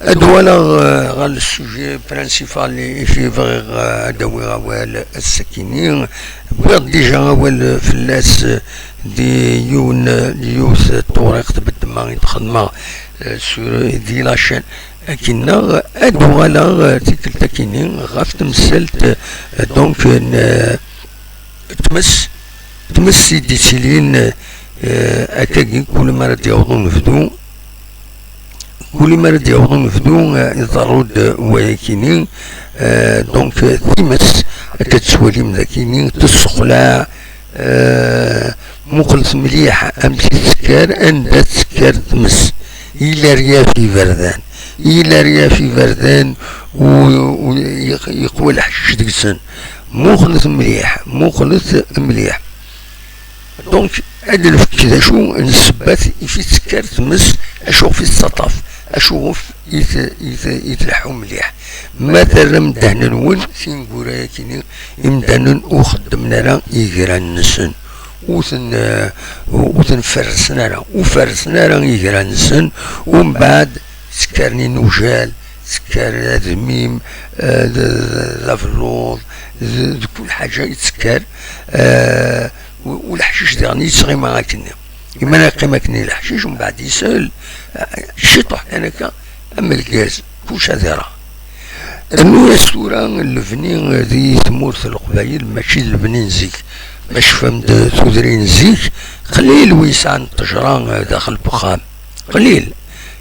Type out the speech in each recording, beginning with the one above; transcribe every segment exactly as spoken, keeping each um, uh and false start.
Ad walaɣ, eh, ɣer le sujet principal i fi bɣiɣ, eh, ad awiɣ awal ass-akini. Wwiɣ déjà awal fell-as, eh, di yiwen, eh, yiwet tewriqt beddma i d-xedmeɣ, eh, sur, di la chaîne akini. Ad uɣaleɣ, eh, tikkelt akini ɣef temsalt, eh, donc, n, eh, tmes, tmes i d-ittilin, eh, akkagi kul mi ara d-yaweḍ unebdu, kul mi ara d-yaweḍ unebdu, eh, iḍerru-d wayakini. Eh, donc, eh, times, akka tettwalim dakini, tessexlaɛ, eh, muqlet mliḥ amek i tekker, anda tekker tmes. Yella ryaf iberdan, yella ryaf iberdan, u, u yeq-, yeqwa leḥcic deg-sen. Muqlet mliḥ, muqlet mliḥ. Donc, ad nefk d acu n ssebbat i fi tekker tmes, acu ɣef i tettaṭṭaf, acu ɣef i t-, i t-, i tleḥḥu mliḥ. Ma terram ddehn-nwen tineggura-yakini, imdanen ur xeddmen ara igran-nsen, ur ten-, eh, ur ten-ferrsen ara, ur ferrsen ara igran-nsen, umbeɛd ttekkaren inujal, ttekkar admim, eh, d, d, d abelluḍ, d, d kul ḥaǧa yettekkar, eh, u, u leḥcic diɣen yettɣima akkenni. Imi ara yeqqim akkenni leḥcic, umbeɛd yeshel, eh, ciṭuḥ kan akka, am lgaz, kullec ad iṛeɣ. Rnu-yas tura lebni di tmurt n Leqbayel, mačči d lebni n zik. Ma tecfam-d tudrin n zik, qlil wi yesɛan ṭṭejra, eh, daxel n wexxam. Qlil.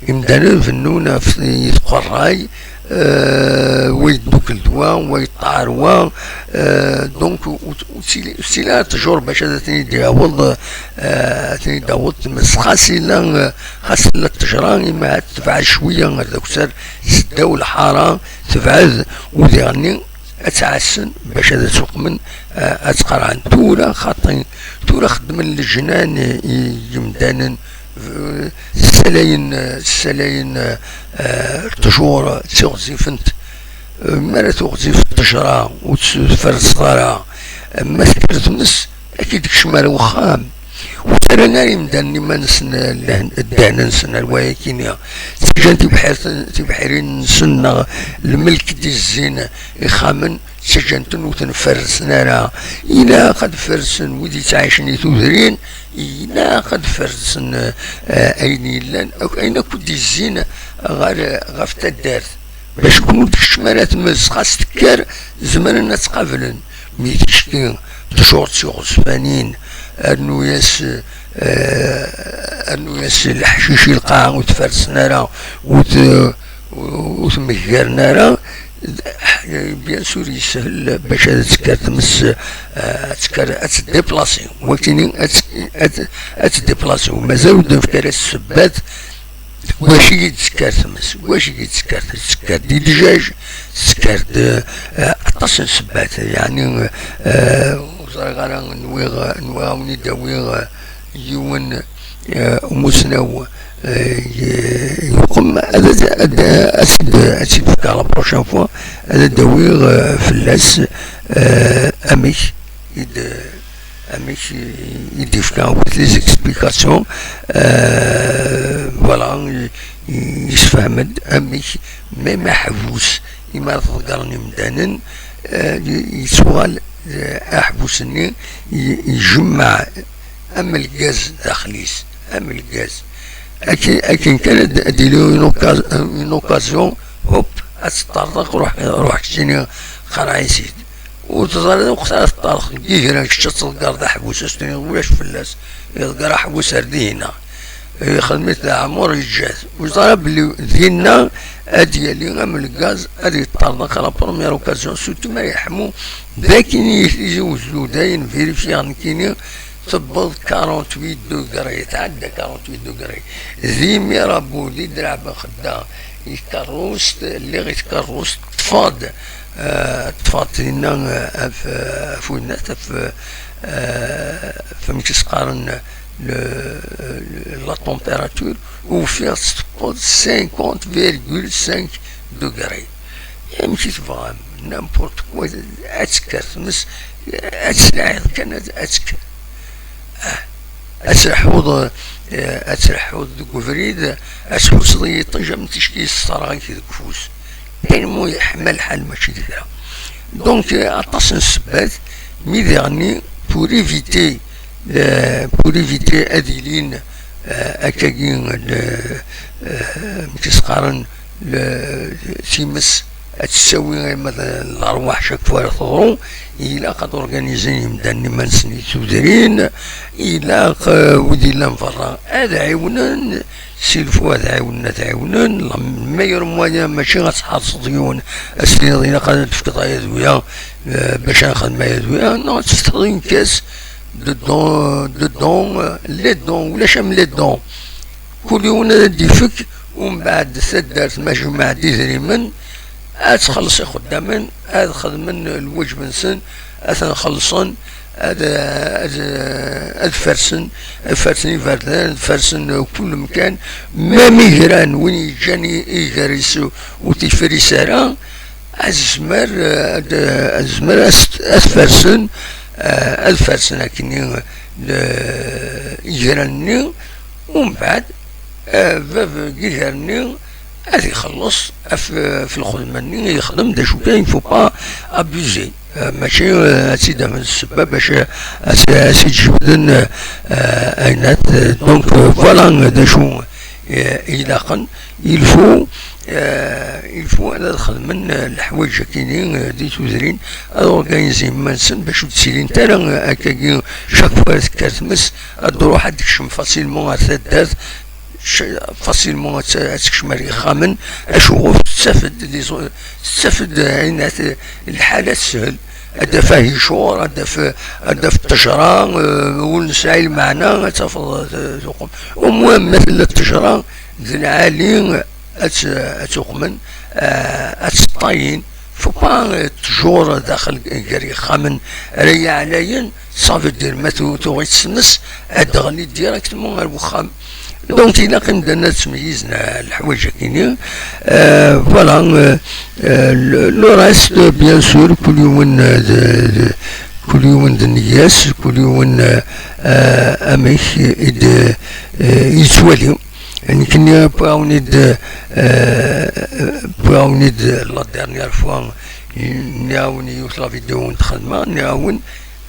Imdanen bennun ɣef, i tqerray, eh, wa yeddukel d wa, wa yeṭṭaɛer wa, eh, donc, ur t-, ur ttili, ur ttili ara ttjur bac ad ten-id-yaweḍ, eh, ad ten-id-taweḍ tmes. Xas illa, eh, xas tella ttejra, ima ad tebɛed cwiya ar d akessar, seddaw lḥara, tebɛed, u diɣenni ad ttɛassen bac ad tt-uqmen, eh, ad tt-qerɛen. Tura xaṭi, tura xeddmen lejnan i yimdanen, eh, ssalayen, ssalayen, eh, ṭṭjur d tiɣzifent. Eh, mi ara tuɣzif ṭṭejra u tferseḍ ara, eh, ma tekker tmes, ad k-id-kecm ar wexxam. Ur ttarran ara imdanen iman-nsen, eh, lehn-, ddehn-nsen ar wayakini. Ttaǧǧan tibḥirt-, tibḥirin-nsen neɣ lmelk d-izzin ixxamen, ttaǧǧan-ten ur ten-ferrsen ara. Ilaq ad fersen wid yettɛicen i tudrin, ilaq ad fersen, eh, ayen yellan, ak-, ayen akk d-izzin ɣer, ɣef taddart. Bac ur d-keččem ara tmes, xas tekker, zemren ad tt-qablen. Mi ticki tjur d tiɣezfanin, rnu-yas, eh, rnu-yas leḥcic i lqaɛa ur t-fersen ara, ur t-, ur t-meggaren ara, bien sûr yeshel bac ad tekker tmes, eh, ad tekker, ad teddiplasi. Wakini ad t-, ad, ad teddiplasi. U mazal ur d-nefk ara ssebbat, wacu i d-tekker tmes? Wacu i d-tekker? Tekker-d i lǧaj, tekker-d, eh, aṭas n ssebbat. Yeɛni, eh, ur ẓriɣ ara, nwiɣ, nwiɣ ad wen-id-awiɣ, eh, yiwen, eh, umusnaw, eh, y-, yuqem, ad, ad, ad, ad tt-id-, ad tt-id-fkeɣ la prochaine fois, ad d-awiɣ, eh, fell-as, eh, amek i d-, amek i, i d-ifka akk les explications, euh, voilà, i, i, yessefhem-d amek, même aḥbus, imi ara t-ḍeggren imdanen, euh, i, yettuɣal, euh, aḥbus-nni i, ijemmeɛ am lgaz daxel-is, am lgaz. Akken, akken kan ad, ad d-yili une occa-, une occasion, hop, ad teṭṭerḍeq, ruḥ, ruḥ keččini, qerreɛ-it-id. Ur teẓriḍ akk ara teṭṭerḍeq deg yiger-a, kečč ad tḍeggreḍ aḥbus, ad s-tiniḍ ulac fell-as, iḍegger aḥbus ar dihina. Ixdem-it leɛmer, yeǧǧa-t. Ur yeẓri ara belli dinna ad yali am lgaz, ad yeṭṭerḍeq à la première occasion, surtout ma yeḥmu d akken i Tizi Uzzu, dayen vérifier nekkini, tewweḍ quarante-huit degrés, tɛedda quarante-huit degrés. D imir abud i d-leɛben xedda i tkerrust, lliɣ i tkerrust, ṭṭfeɣ-d, eh, ṭṭfeɣ-d dinna, eh, af, af winnat, af, eh, af amek i s-qqaren, le, la température, ufiɣ-tt tewweḍ cinquante virgule cinq degrés. Amek i tebɣam? N'importe quoi, ad tekker tmes, ad teslaɛiḍ kan, ad, ad tekker. Ah. ad treḥḥuḍ, eh, ad treḥḥuḍ deg ubrid, ad tḥusseḍ i yiṭij am ticki yesserɣ-ik deg ufus. Tellement yeḥma lḥal, mačči d kra. Donc, eh, aṭas n ssebbat, mi diɣenni, pour éviter, eh, pour éviter ad ilin, eh, akkagi, eh, amek i s-qqaren, le-, times ad tettawi ama d lerwaḥ chaque fois ara teḍru, ilaq ad organizin imdanen iman-nsen i tudrin, ilaq, eh, wid illan berra ad ɛiwnen, s'il faut ad ɛiwnen, ad ɛiwnen, le meilleur moyen mačči ad tḥerseḍ yiwen, ad s-tiniḍ ilaq ad tefkeḍ aya d wiya, eh, bac ad nexdem aya d wiya, non, ad tefkeḍ une caisse de don, de don, eh, les dons, ulac am les dons. Kul yiwen ad d-ifek, umbeɛd taddart ma jemɛent idrimen, ad txelleṣ ixeddamen, ad xedmen lwaǧeb-nsen, ad ten-xellṣen, ad, ad, ad fersen, ad fersen iberdan, ad fersen kul mkan, même igran, win yeǧǧan i-, iger-is ur t-ifris ara, ad zmer, ad, ad zmer ad s-, ad fersen, ad fersen akkenni, eh, igran-nni, umbeɛd, eh, bab n yiger-nni ad ixelleṣ ɣef, ɣef lxedma-nni i yexdem, d acu kan, il faut pas abuser. Eh, mačči, eh, ad tt-id-afen ssebba bac, eh, ad s-, ad s-id-jebden, eh, eh, aynat. Donc, eh, voilà, eh, d acu, eh, i ilaqen. Il faut, eh, il faut ad xedmen, eh, leḥwayeǧ akkini, eh, di tudrin, ad organizin iman-nsen bac ur d-ttilint ara, eh, akkagi, chaque fois tekker tmes, ad d-truḥ ad d-tekcem facilement ar taddart, ch-, facilement ad t-, ad tekcem ar yexxamen, acuɣef tettaf-d des o-, tettaf-d, eh, ayen at-, lḥala teshel, ad d-taf ahicur, ad d-taf, ad d-taf ṭṭejra, eh, ur nesɛi lmeɛna, ad tafeḍ, eh, tuqem. Au moins, ma tella ṭṭejra, d lɛali, ad tt-, ad tuqmen, eh, ad tt-ṭṭayin. Faut pas, eh, toujours daxel gar yexxamen ara yeɛlayen, ça veut dire ma tu-, tuɣ-itt tmes, ad d-teɣli directement ar wexxam. Donc, ilaq imdanen ad ttmeyyizen, eh, leḥwayeǧ akini. Eh, voilà, eh, eh, le, le reste, bien sûr, kul yiwen, eh, d, d, kul yiwen d nniya-s, kul yiwen, eh, eh, amek i d, eh, yettwali. Nekkini, wwiɣ-awen-id, eh, wwiɣ-awen-id la dernière fois, nniɣ-awen yiwet la vidéo n txedma, nniɣ-awen,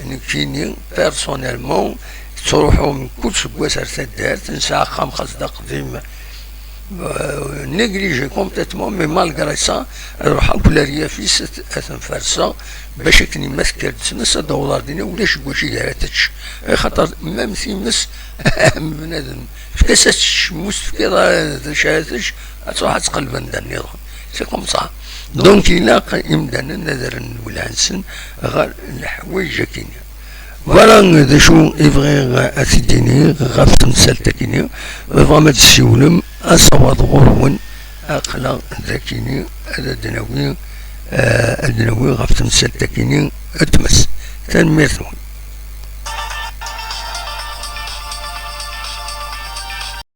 nekkini, personnellement, ttruḥuɣ mkul seggas ar taddart, nesɛa axxam xas d aqdim, eh, négligé complètement, mais malgré ça, ad ruḥeɣ akk leryaf-is ad, ad ten-ferseɣ, bac akken ma tekker-d tmes ad d-taweḍ ar dinna, ulac deg wacu i ara tečč. Axaṭer même times, am bnadem, efk-as ad tečč, ma ur s-tefkiḍ ara d acu ara tečč, ad truḥ ad teqleb anda nniḍen. C'est comme ça. Donc, ilaq imdanen ad rren lwelha-nsen ɣer leḥwayeǧ akini. Voilà d acu i bɣiɣ ad t-id-iniɣ ɣef temsalt akini. Ma tebɣam ad d-tessiwlem, asawaḍ ɣur-wen, aql-aɣ d akini ad d-nawi, eh, ad d-nawi ɣef temsalt akini n tmes. Tanemmirt-nwen.